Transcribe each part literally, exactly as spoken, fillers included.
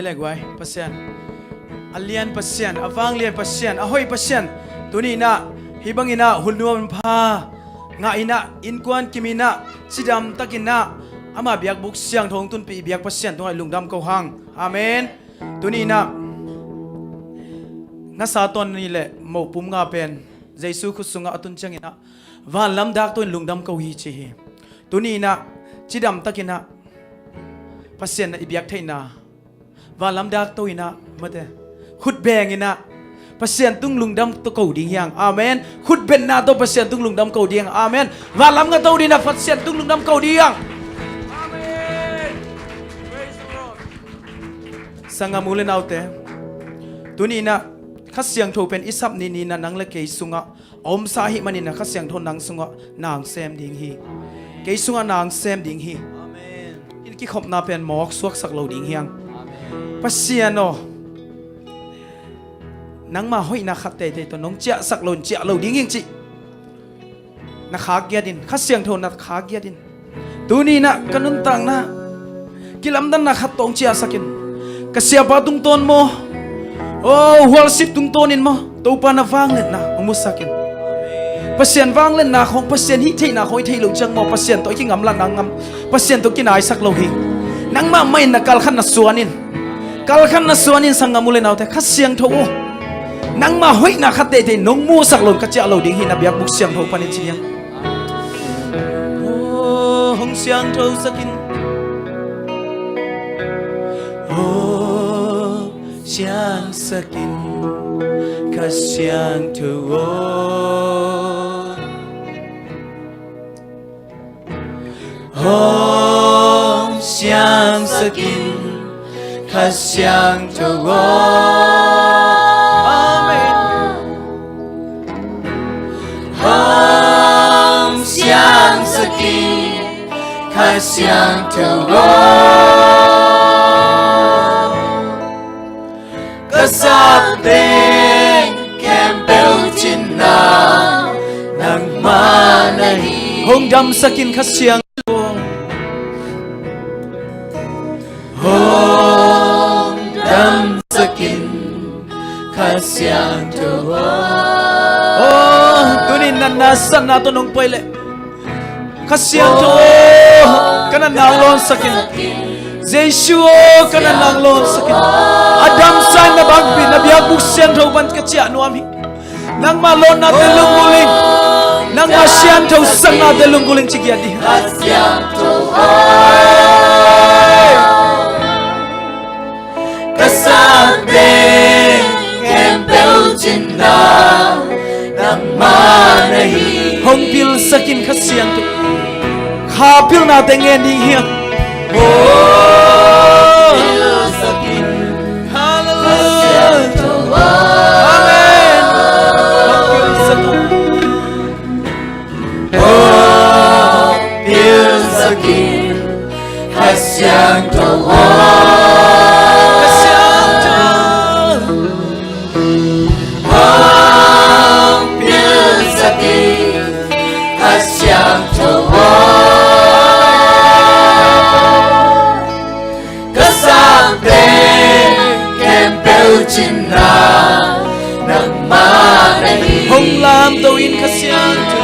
Le guai Pasian, a lian Pasian, a vanglian Pasian, a hoih Pasian, tuni inah hih banginah hun nuam pha ngah inah, innkuan kim inah, cidam takinah ama biakbuk siangtho hong tunpih i biak Pasian tungah i lungdam ko hang. Amen. Tuni inah ngasa tawn ni le mopum nga pen Jesu khut sungah a tun cianginah vanlam dak tawh in lungdam ko hi ci hi. Tuni inah cidam takinah Pasian na i biak theihna, vanlam dak to inah mate, khut beng inah Pasian tung lungdam to ko ding hiang. Amen. Khut benna to Pasian tung lungdam ko ding. Amen. Vanlam nga to dinah Pasian tung lungdam ko ding hiang. Amen. Praise the Lord. Sanggam u le naute, tuni inah Kha Siangtho pen i sap ni ninah nang le kei sungah a omsa ahih maninah Kha Siangtho nang sungah nang sem ding hi. Kei sungah nang sem ding hi. Amen. In kikhopna pen mawk suaksak lo ding hiang. Amen. Pasian aw, nangma hoihna khat teitei tawh nong ciahsak lo in ciah lo ding hiang cih na khak giat in, Kha Siangtho na khak giat in. Tuni inah ka nuntakna kilamdanna khat tawh hong ciahsak in. Ka siapa tungtawn maw, oh, worship tungtawn in maw, Topa na vangliatna hong musak in. Pasian vangliatna khawng, Pasian hih theihna khawng i theih loh ciang maw, Pasian tawh i kingamlatna ngam, Pasian tawh kinaisak lo hi. Nangmah mah in na kalkhat na suan in. Kalkhat na suan in sanggam u le naute, Kha Siangtho aw, nangma hoihna khat teitei nong musak lo in ka ciah lo ding hi, na biakbuk siangtho panin ci hiang. Aw, hong siangtho sak in. Aw, siangsak in, Kha Siangtho aw. Hong siangsak in, Kha Siangtho aw. Amen. Hong siangsak in, Kha Siangtho aw. Ka sap teng khempeuh cinna nangmah na hi. Hong damsak in Kha Siangtho. Hong damsak in Kha Siangtho. Oh, tunin natna satna tawh nong pai leh Kha Siangtho aw, ka natna hong lawnsak in. Jesu aw, ka natna hong lawnsak in. A damsa in na biakbuk, na biakbuk siangtho pan ka ciah nuam hi. Nangmah lawnnate lunggulh in, nangmah siangtho saknate lunggulh in ci giat dih. Ka sap teng khempeuh cinna nangmah na hi. Hong pilsak in Kha Siangtho. Kha pilnate ngen ding hiam? Oh, pilsak in. Hallelujah. Amen. Hong pilsak in. Hong pilsak in Kha Siangtho aw. Kha Siangtho. Hong pilsak in Kha Siangtho aw. Ka sap teng khempeuh cinna nangmah na hi. Hong lamto in Kha Siangtho.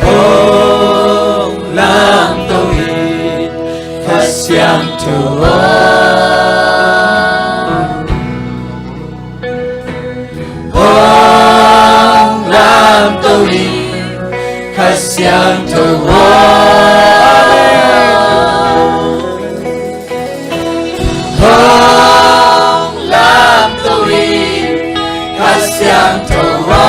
Hong lamto in Kha Siangtho aw. Hong lamto in Kha Siangtho aw. Hong lamto in Kha Siangtho aw.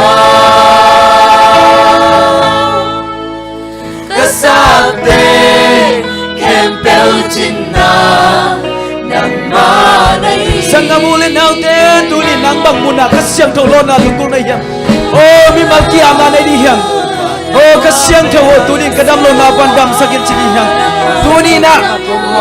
Ka sap teng khempeuh cinna nangmah na hi. Sanggam u le naute, tuni nang bang munah Kha Siangtho lawnna lunggulh na hiam? Oh, mimal ki-apna nei dih hiam? Oh, Kha Siangtho aw, tuni ka dam lohna pan damsak in ci dih hiam? Tuni inah,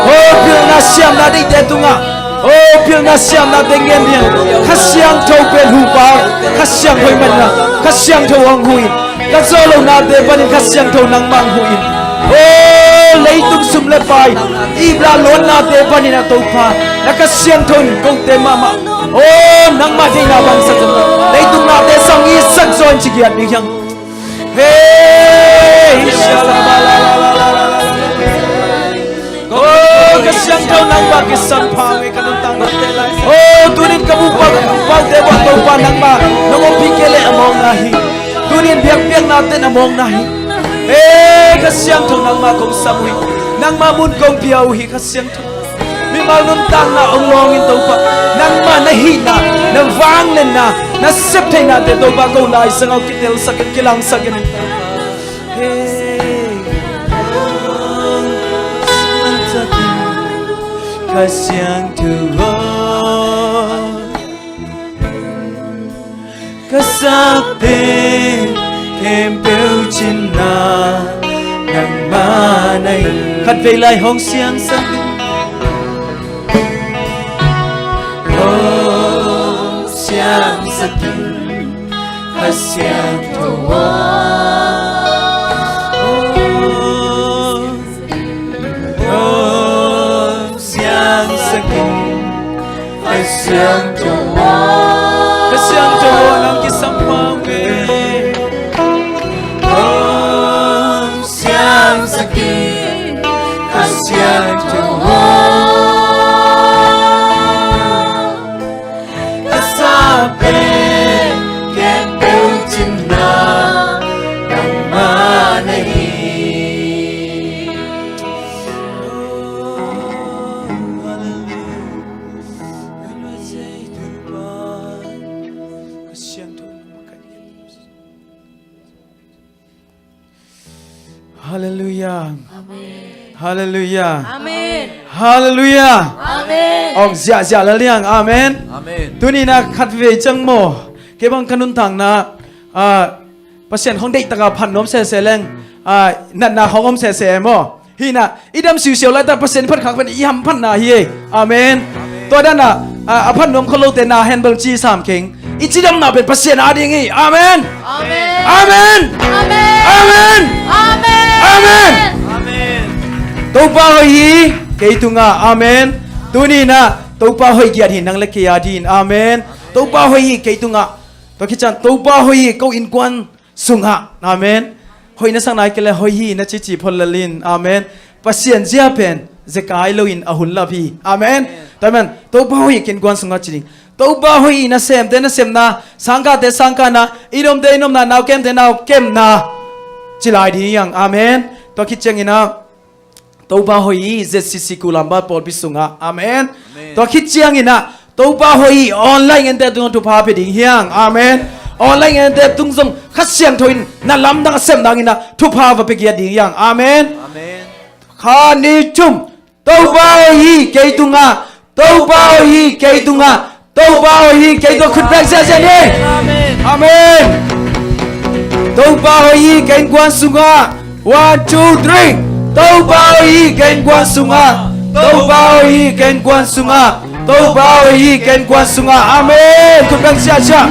oh, pilna siamna deihte tungah, oh, pilna siamna deng ngen dih hiam? Kha Siangtho pen hu pa, Kha Siangtho ih manna, Kha Siangtho hong hu in. Ka zawh lohnate panin Kha Siangtho nangmah hong hu in. Oh, Leitung sum le pai, iplah lawnnate panin a Topa, na Kha Siangtho in kote mahmah. O, nangmah deihna bang sak zong, leitung nate sang itsak zaw in ci giat ding hiang. Hei, shalabala. O, Kha Siangtho nangmah kisam pha ve ka nuntakna te lai. O, tunin ka bupa ka bupa te buah Topa nangmah nong ompih kei leh a mawkna hi. Tunin biakpiakna ten a mawkna hi. Hei, Kha Siangtho nangmah kong sam uh hi. Nangmah mun kong pia uh hi Kha Siangtho. Mimal nuntakna ong lawngin Topa, nangmah na hihna, na vangliatna, na septheihnate Topa ko laisang aw kitelsak in kilangsak in. Hei. Kha Siangtho aw. Ka sak pen khempeuh cinna nangmah na hi. Khatvei lai hong siangsak in. Hong siangsak in. Kha Siangtho aw. Hong siangsak in. Kha Siangtho aw. Kha Siangtho aw, nang kisam pha ve. Hong siangsak in. Kha Siangtho aw. Ka sak pen khempeuh cinna nangmah na hi. Halleluiah. Amen. Halleluiah. Amen. Halleluiah. Amen. Ong ziahziah la liang. Amen. Amen. Tuni na khatvei ciang maw, kei bang ka nuntakna, ah, Pasian khong deih taka phat nuam sese leng, ah, natna khong om sese maw. Hih na i dam siusiau laitak Pasian phat khak pen i hamphatna hi e. Amen. Tua dan a, a, a phat nuam khol lote na hen bel ci sam keng. I cidamna pen Pasian a ding hi. Amen. Amen. Amen. Amen. Amen. Amen. Amen. Topa hoih hi kei tungah. Amen. Tuni na Topa hoih giat hi nang le kei a ding. Amen. Topa hoih hi kei tungah. Tua khit ciang Topa hoih hi ko innkuan sungah. Amen. Hoih na sak nai kei le hoih hi na cici phot lel in. Amen. Pasian zia pen zekai loin a hun lap hi. Amen. Amen. Tua man Topa hoih hi kei innkuan sungah ci ding. Topa hoih hi nasemte nasemna, sangkahte sangkahna, i nomte i nomna, naukemte naukemna ci lai ding hiang. Amen. Tua khit ciangin ah Topa hoih hi Z C C Kulamba pawlpi sungah. Amen. Amen. Tua khit ciangin ah Topa hoih hi online ente tung thupha pia ding hiang. Amen. Online ente tung zong Kha Siangtho in na lamdang a sem dangin ah thupha va pia giat ding hiang. Amen. Amen. Kha ni thum. Topa hoih hi kei tungah. Topa hoih hi kei tungah. Topa hoih hi kei tungah. Khut beng ziahziah ni. Amen. Amen. Topa hoih hi kei innkuan sungah. One, two, three. Topa hoih hi kei innkuan sungah. Topa hoih hi kei innkuan sungah. Topa hoih hi kei innkuan sungah. Amen. Khut beng ziahziah.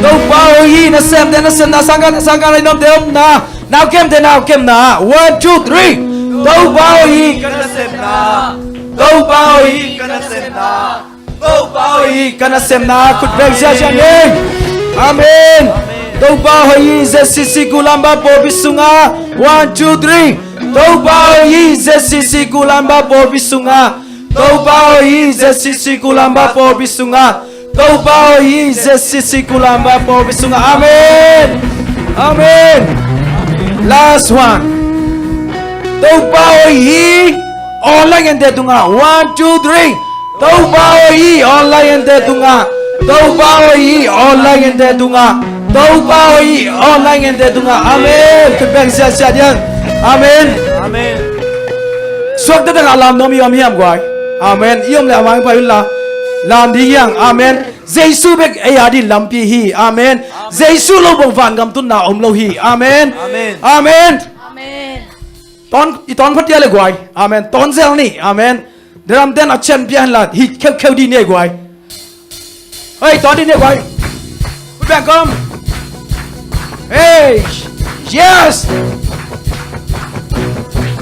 Topa hoih hi nasemte nasemna, sangkah sangkah, i nomte i nomna, naukemte naukemna. One, two, three. Topa hoih hi ka nasemna. Topa hoih hi ka nasemna. Topa hoih hi ka nasemna. Khut beng ziahziah ni. Amen. Topa hoih hi Z C C Kulamba pawlpi sungah. One, two, three. Topa hoih hi Z C C Kulamba pawlpi sungah. Topa hoih hi Z C C Kulamba pawlpi sungah. Topa hoih hi Z C C Kulamba pawlpi sungah. Amen. Amen. Last one. Topa hoih hi online ente tungah. One, two, three. Topa hoih hi online ente tungah. Topa hoih hi online ente tungah. Topa hoih hi online ente tungah. Amen. Khut beng ziahziah diang. Amen. Amen. Suakta takah lam nuam i om hiam guai? Amen. I om le a mangpai unla lam ding hiang. Amen. Jesu bek ei a ding lampi hi. Amen. Jesu lo bang vangam tunna om lo hi. Amen. Amen. Amen. Amen. Ton, i ton phot dia le guai. Amen. Ton zel ni. Amen. Dramten a champion la hi kheukheu di ne guai. Hei, ton di ne guai. Put back, come. Hey, yes.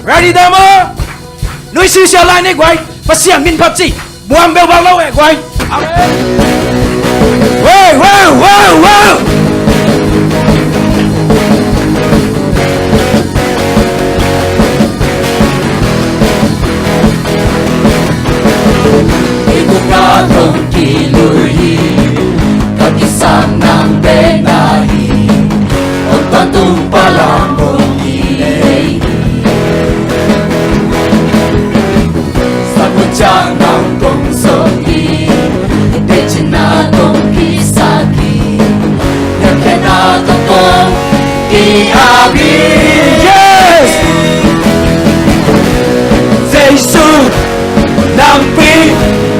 Ready, damo? Nuih siusiau lai ni guai. Pasian min phat ci. Buang beuh bang lo eh guai. Amen. Wow, wow, wow, wow. Ikuka tong kilui hi. Kakisang nang bena hi. Ong tong tung palang bong hi. Sabuchang nang kong song hi. Dechina kong kisaki. Nyakena kong kong ki abi. Yes. Jesu lampi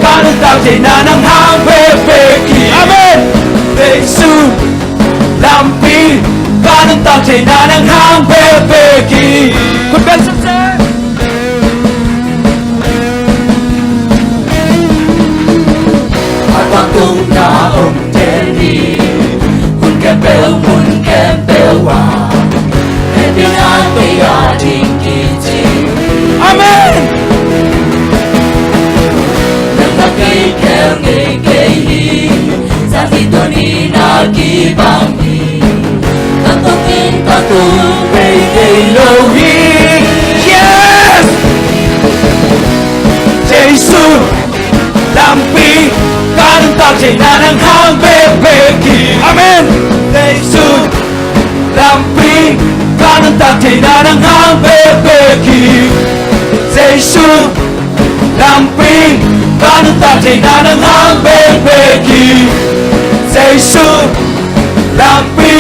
kanun tak thei na nang hang pepeki. Amen. Jesu lampi kanun tak thei na nang hang pepeki. Kun ben sese. Atakung na om teni. Kun kepeu, kun kepeu wa. Amen. Yes! Jesu lampi kanun tak thei na nang hang pepeki. Amen. Jesu lampi kanun tak thei na nang hang pepeki. Jesu lampi kanun tak thei na nang hang pepeki. Jesu lampi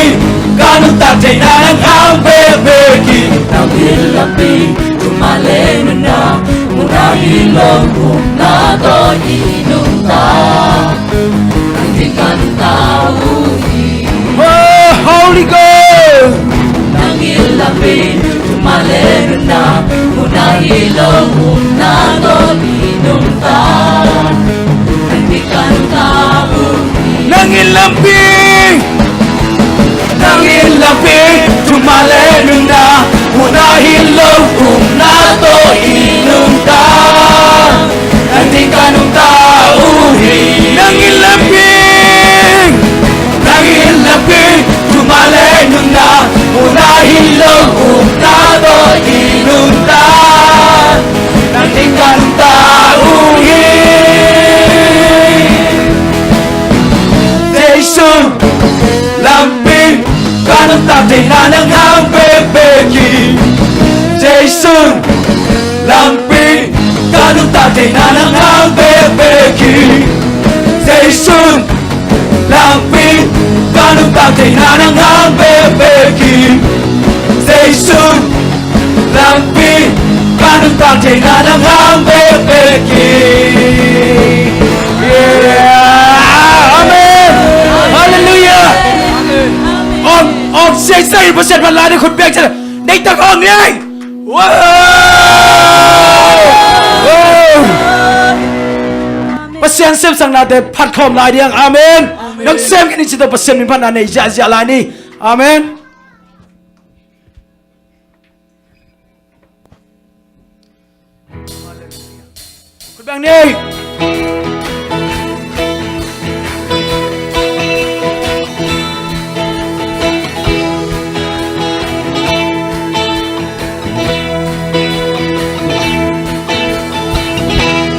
kanun tak thei na nang hang pepeki. Nang lampi tumale nuna muna hilong kumna to inung ta. Oh, Holy Ghost. Nangin lampi. Nangin lampi tumale nuna muna hilong kumna to inung ta. Nangin lampi. Nangin lampi tumale nuna muna hilong kumna to inung ta. Nangin kanun ta uhi. Jesu lampi kanun tak thei na nang hang pepeki. Jesu lampi kanun tak thei na nang hang pepeki. Jesu lampi kanun tak thei na nang hang pepeki. Jesu lampi kanun tak thei na nang hang pepeki. Yeah. Amen. Hallelujah. Om, om, sei, sei, Pasian phat lai ni khut beng ci. Nei tak om ni. Wow. Wow. Pasian siamsaknate phat khawm lai ding. Amen. Nong sem kei ni ci tawh Pasian min phatna nei ziahziah lai ni. Amen. Khut beng ni.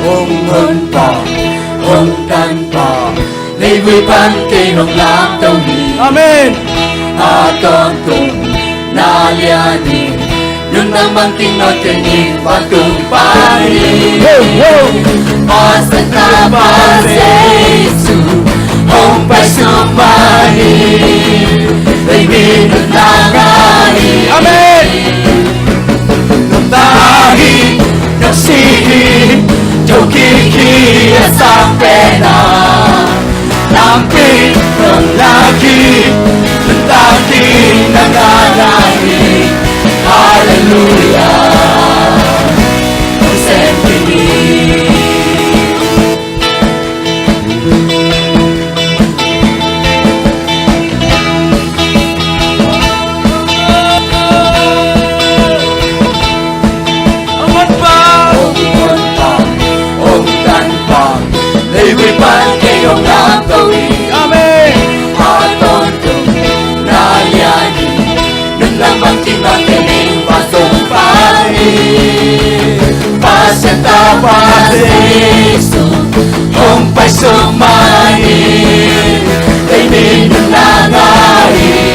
Hong honpa, hong tanpa, leivui pan kei hong lamto hi. Amen. A tawntung na lian hi. Nuntak mangthang nawt kei ning, Pa tung pan hi. Hey, hey. Pa Santa Pa Jesu hong pai suk mah hi. Leimi nuntak ngah hi. Amen. Nuntak hi, nong sih hi, thokik hi, a sang pen a. Lampi nong lak hi, nuntak hi, na ngah lai hi. Halleluiah. Hong sem kei ni.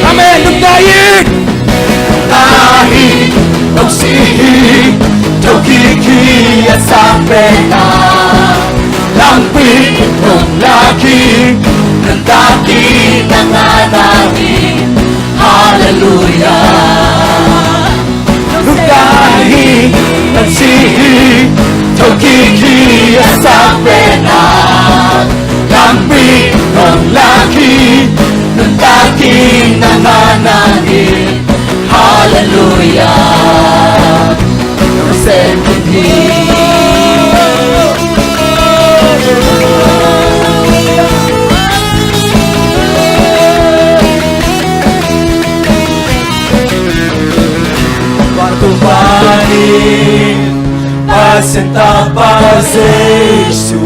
Amen. Nungta hi. Nungta hi. Nong si hi. Thokik hi a sang pen a. Lampi nong lak hi. Nuntak hi, nang a na hi. Halleluiah. Nungta hi, nong si hi, thokik hi a sang pen a. Lampi nong lak hi, nuntak hi, nang a na hi. Halleluiah. Nong sem khin hi. Vantung panin Pasian tapa Jesu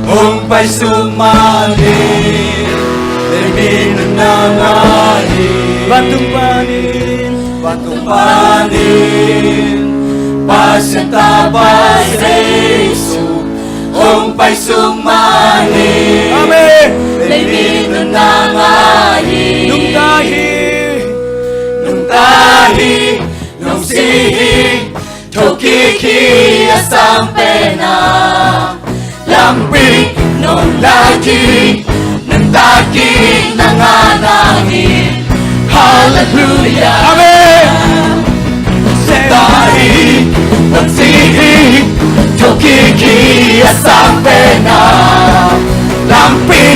hong pai suk manin, leimin nang a hi. Vantung panin, vantung panin Pasian tapa Jesu hong pai suk manin. Amen. Leimin nang a hi. Nungta hi. Nungta hi. Nong si hi. Thokik hi a sang pen a. Lampi nong lak hi. Nuntak hi, nang a na hi. Halleluiah. Amen. Nungta hi, nong si hi, thokik hi a sang pen a. Lampi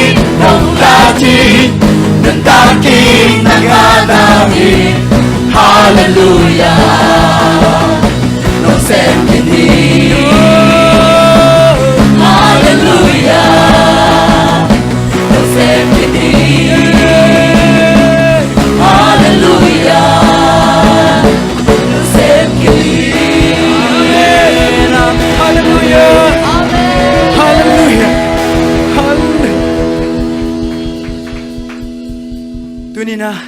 nong lak hi, nuntak hi, nang a na hi. Halleluiah. Nong sem khin hi. Halleluiah. Nong sem khin hi. Halleluiah. Nong sem khin hi. Amen. Halleluiah. Halleluiah. Halleluiah. Tuni-in ah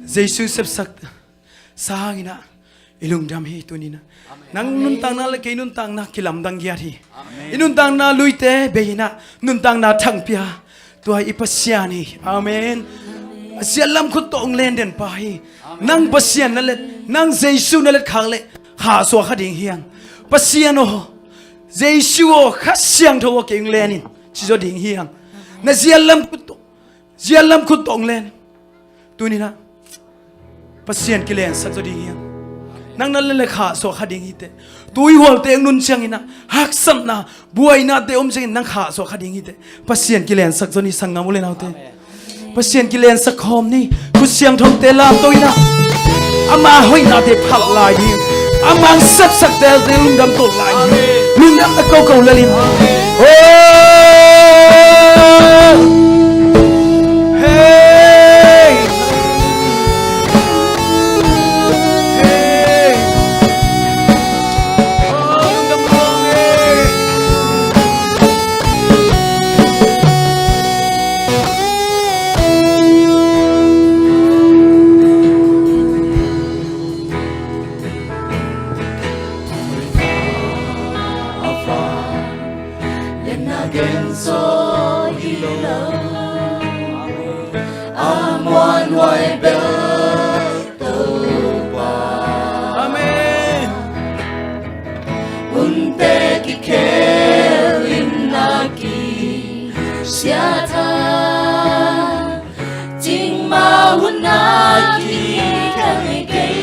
Jesu sepsak sa hangin ah i lungdam hi tuni-in ah. Nang nuntakna le kei nuntakna kilamdang giat hi. I nuntakna luite bei in ah nuntakna thangpia tua i Pasian hi. Amen. A siatlam khut tawh hong len den pa hi. Nang Pasian na let, nang Jesu na let khak leh khahsuah kha ding hi hang. Pasian aw, Jesu aw, Kha Siangtho aw, kei hong len in, ci zaw ding hi hang. Na siatlam khut tawh, siatlam khut tawh hong len. Tuni-in ah Pasian kilensak zaw ding hi hang. Nang na let leh khahsuah kha ding hi teh. Tuihualte hong nun ciangin ah haksatna, buainate om ciangin nang khahsuah kha ding hi teh. Pasian kilensak zaw ni, sanggam u le naute. Pasian kilensak khawm ni. Khut siangthote lamto in ah ama hoihnate phalh lai ding, ama sepsakte lungdam tawl lai ding. Lungdamna kawkaw lel in. Oh! Hey! Hey! Oh, lungdam khawm ni. Amen. Hunte kikhel in a kisiat a, cingmah hun a kithang kei.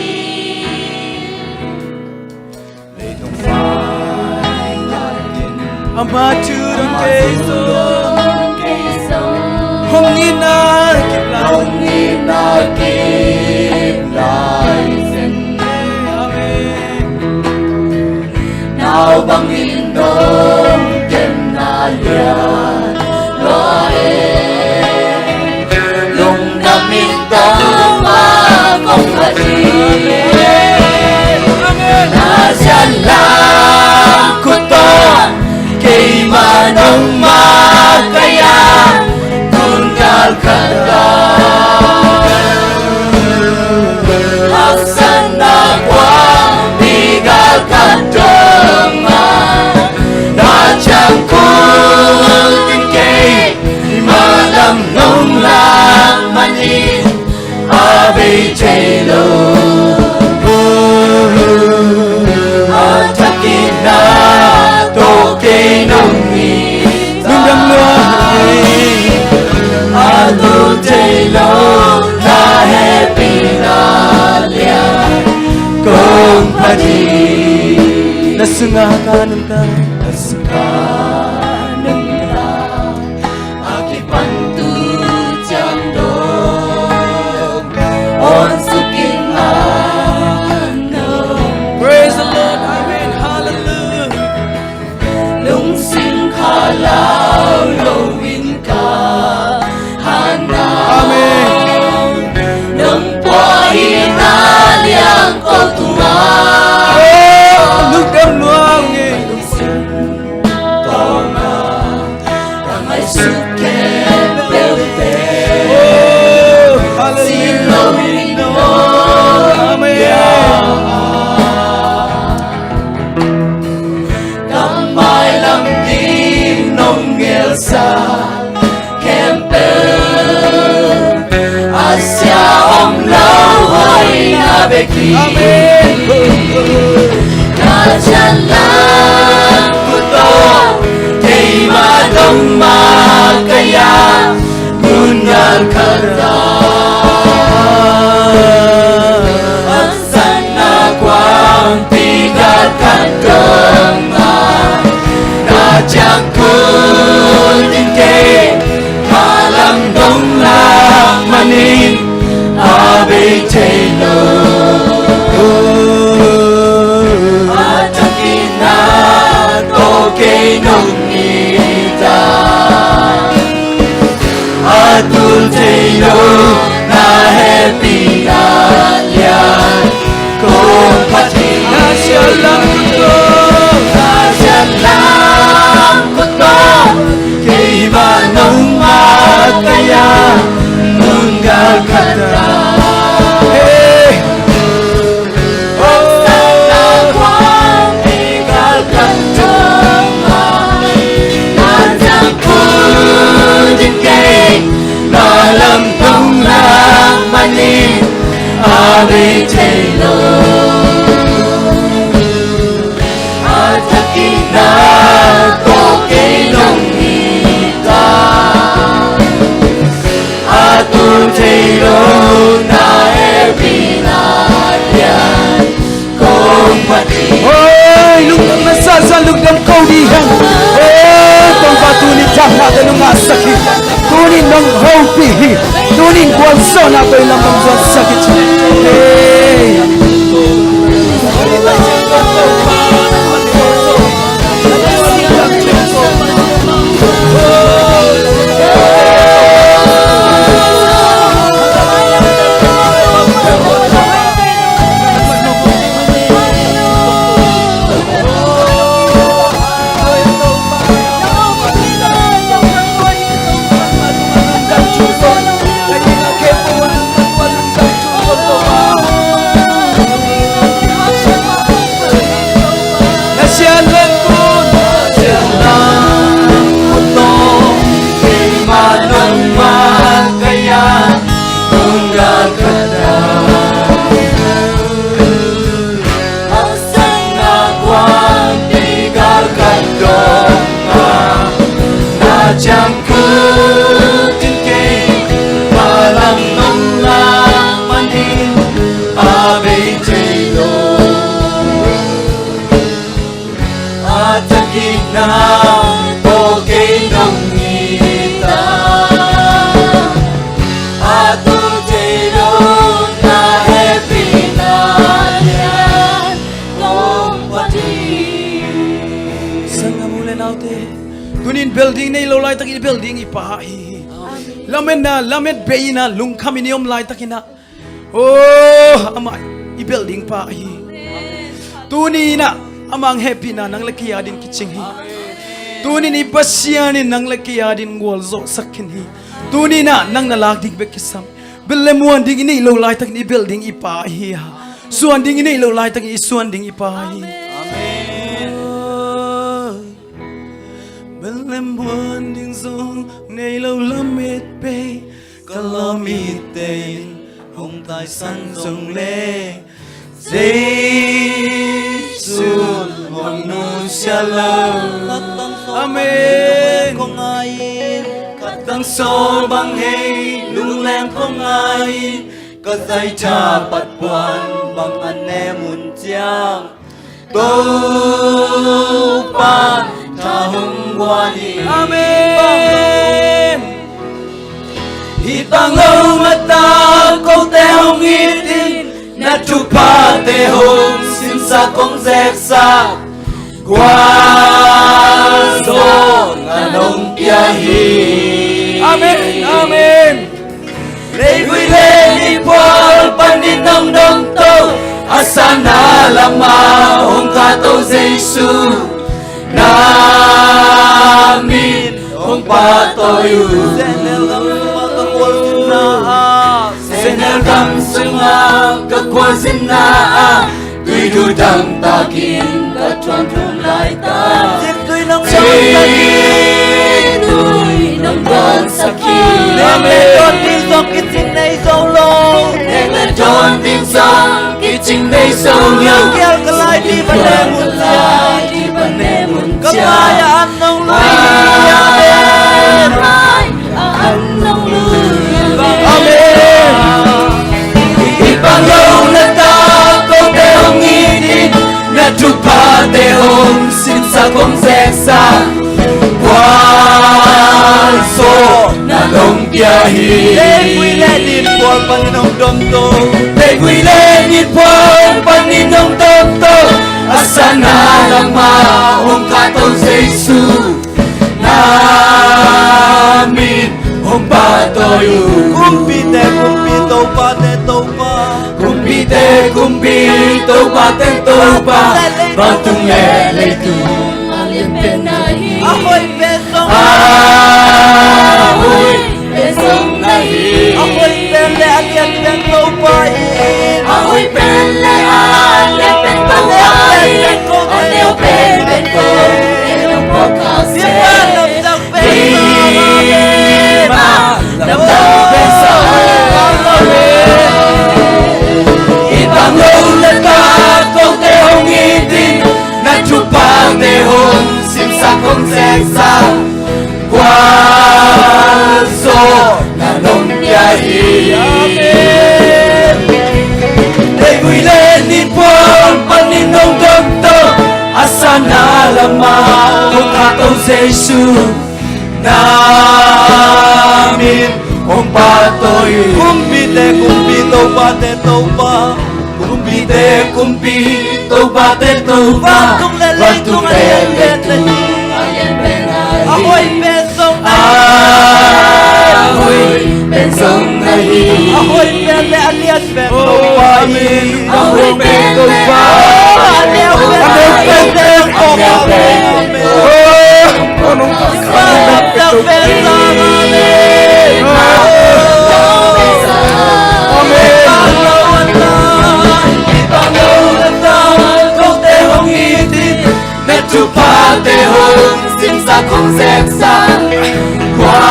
Ama thu dong kei zong, hong itna kip lai, hong itna kip lai zen. Amen. Nau bangin dong kemna lian lua e. Lungdam in tawm a kong phat hi. Na siatlam khut tawh keimah nong makaih a, tun gal khat a haksatna kuapi gal khat dong a, na ciang khut in Nga ka nuntak, a sungka nuntak, a kipan tu ciang dong, on sukin a nong. Praise the Lord. Amen. Hallelujah. Lungsim khalau lo in ka hana. Amen. Nong puahina liang ko tunga. Oh, lungdam lua ung ei. Lungsim tonga ka ngaihsut khempeuhte. Oh, hallelujah. Sin lo in nong. Amen. Ka mailam ding nong ngelsa khempeuh, a sia om lo hoihna bek hi. Amen. Ka cian lam khut tawh keimah dong mah ka ya, mun gal khat ah. Haksatna kuangpi gal khat dong mah, na ciang khut in kei, ka lam dong lak manin a bei thei lo. A thakin na tawh kei nong it a, a tul thei lo na hehpihna lian kong phat hi. Na sian lam khut tawh, na sian lam khut tawh, keimah nong mah ka ya, mun gal khat ah. Hey. A tul thei lo na hehpihna lian kong phat hi. Oi, lungdam na sasa, lungdam ko dih hang. Oi, Topa tuni thangna tawh nong ngahsak hi. Tuni nong hopih hi. Tuni gualzawhna tawh i lam nong zuansak hi. Hey. Ciang khut in kei, ka lam nong lak manin a bei thei lo. A thakin na tawh kei nong it a, a tul thei lo na hehpihna lian kong phat hi. Sanggam u le naute, tunin bel ding nei lo laitakin i bel ding i Pa ahi hi. Amen. Lametna, lamet bei-in ah, lungkhamin i om laitakin ah, oh, amah i bel ding Pa ahi hi. Amen. Tuni-in ah amah hehpihna nang le kei adingin kicing hi. Amen. Tuni-in i Pasian in nang le kei adingin gualzawhsak khin hi. Tuni-in ah nang na lak ding bek kisam. Bel le muan ding i neih lo laitakin i bel ding i Pa ahi hi. Suan ding i neih lo laitakin i suan ding i Pa ahi hi. Amen. Bel le muan ding zong nei lo lamet bei, ka lawm it teh in hong taisan zong le, Jesu hong nusia lo. Amen. Khat tang sawl bang hei, lungleng khong ngai in, ka zaitha pat puan bang a nem un ciang, Topa tha hong guan hi. Amen. Hih bang lo na ta kote hong it in, na thuphate hong simsak hong zeksak, gualzawhna nong pia hi. Amen. Amen. Leivui le nitphual panin nong domto, a sanna lamah hong khato Jesu, na min hong pahtawi uh. Sehnel gam sungah ka khualzinna ah, sehnel gam sungah ka khualzinna ah, tuidu dangtakin ka thuanthum laitak, zintui nong dawngtakin, zintui nong dawngtakin. Neng le dawn ding zong kicing nei zo lo. Neng le dawn ding zong kicing nei zo lo. Ka kial ka lai dih pan ne mun cia, ka mai-ah an nong lui hi. Amen. Amen. Hih bang lo na ta kote hong it in, na thuphate hong simsak hong zeksak, gualzawhna nong pia hi. Leivui le nitphual panin hong domto, leivui le nitphual panin hong domto, a sanna lamah hong khato Jesu, na min hong pahtawi uh. Kumpite kumpi, topate topa, kumpite kumpi, topate topa, vantung le leitung a lian pen na hi. A hoih pen zong, a hoih pen zong na hi. A hoih pen le a lian pen Topa hi. A hoih pen le a lian pen Topa hi. A neu pen pen ko, e neu ko ka se. Viva lamdang pen sa. Viva lamdang pen sa. Hih bang lo na ta kote hong it in, na thuphate hong simsak hong zeksak, gualzawhna nong pia hi. Amen. Leivui le nitphual panin nong domto, a sanna lamah hong khato Jesu, na min hong pahtawi uh. Kumpite kumpi, topate topa, kumpite kumpi, topate topa, vantung le leitung a lian pen na hi. A hoih pen zong, a hoih pen zong na hi. A hoih pen le a lian pen Topa hi. A hoih pen le a lian pen, a lian pen Topa hi. Na thuphate hong simsak hong zeksak, gualzawhna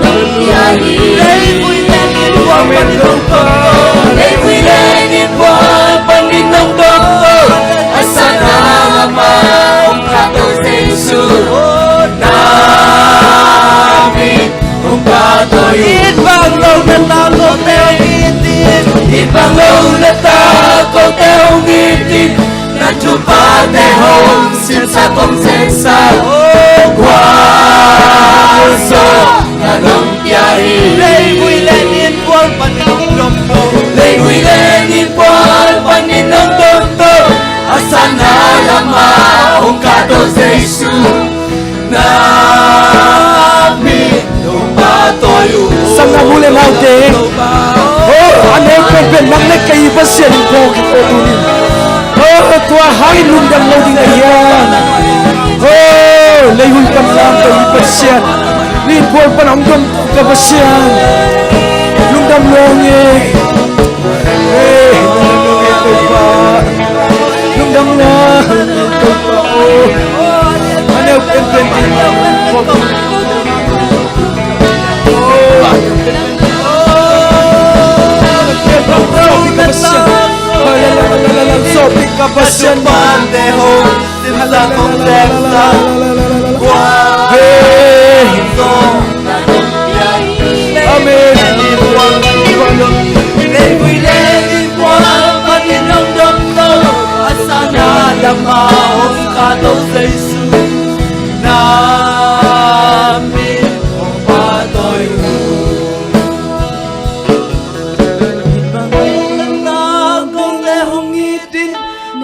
nong pia hi. Leivui le nitphual panin nong domto, leivui le nitphual panin nong domto, a sanna lamah hong khato Jesu, na min hong pahtawi uh. Hih bang lo na ta kote hong it in, hih bang lo na ta kote hong it in, na thuphate hong simsak hong zeksak, gualzawhna nong pia hi. Leivui le nitphual panin nong domto, leivui le nitphual panin nong domto, a sanna lamah hong khato Jesu, na min hong pahtawi uh. Sanggam u le naute, oh, a neu penpen nang le kei Pasian in phawk hi, oh, tuni. Oh, tua hangin lungdam lo ding ahi a. Oh, leivui pan lamto i Pasian, nitphual pan hong dom ka Pasian, lungdam lo nge. Hey, lungdam lo nge Topa. Lungdam lo nge Topa. Oh, a neu penpen ding. Amen. To Jesu, na min hong pahtawi un. Hih bang na kong le hong it in,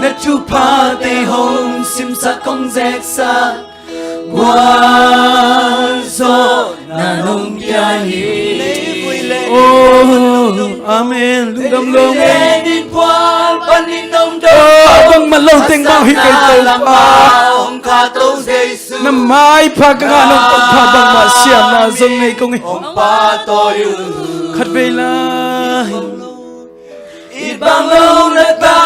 na thuphate hong simsak hong zeksak, gualzawhna nong pia hi. Oh, amen. Lungdam lo. Leilung le nin bual panin nong dong. Oh, bangmah lo teng mah hi kei Topa. Hong kha To Jesu. Na maipha ka ngah nong Topa, bangmah siamna zong nei kong hi. Hong pahtawi un. Khatvei lai. It bang lo na ta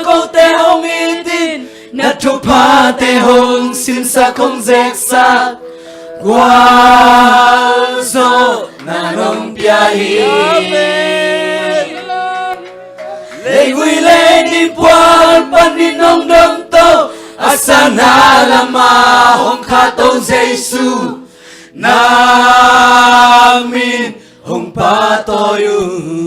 kote hong it in, na thuphate hong simsak hong zeksak, gualzawhna nong pia hi. Amen. Leivui le nin bual panin nong dong to, a sana lamah hong kha To Jesu, na min hong pahtawi un.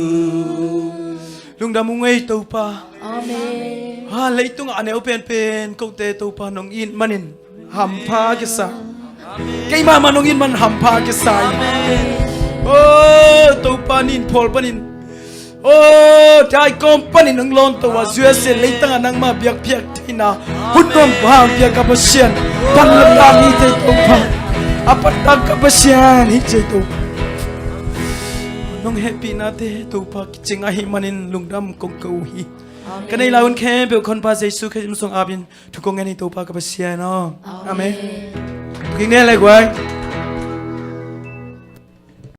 Lungdam ung ei Topa. Amen. Ha, leitungah a neu penpen kote Topa nong it manin hampha kisa. Keimah mah nong it man hampha kisa hi. Oh, Topa, nin phawl panin, oh, Thai kawm panin nong lawn to a, U S A leitungah nangmah biakpiak theihna hun nuam hang pia ka Pasian, pan lamdang hi thei Topa. A pan tang ka Pasian hi thei Topa. Nong hehpihnate Topa kicing ahih manin lungdam kong ko hi. Amen. Ka neih lai hun khempeuh Honpa Jesu Khrih min suang apin thu kong ngen hi Topa ka Pasian aw. Amen. Amen. Thu kong ngen le guai.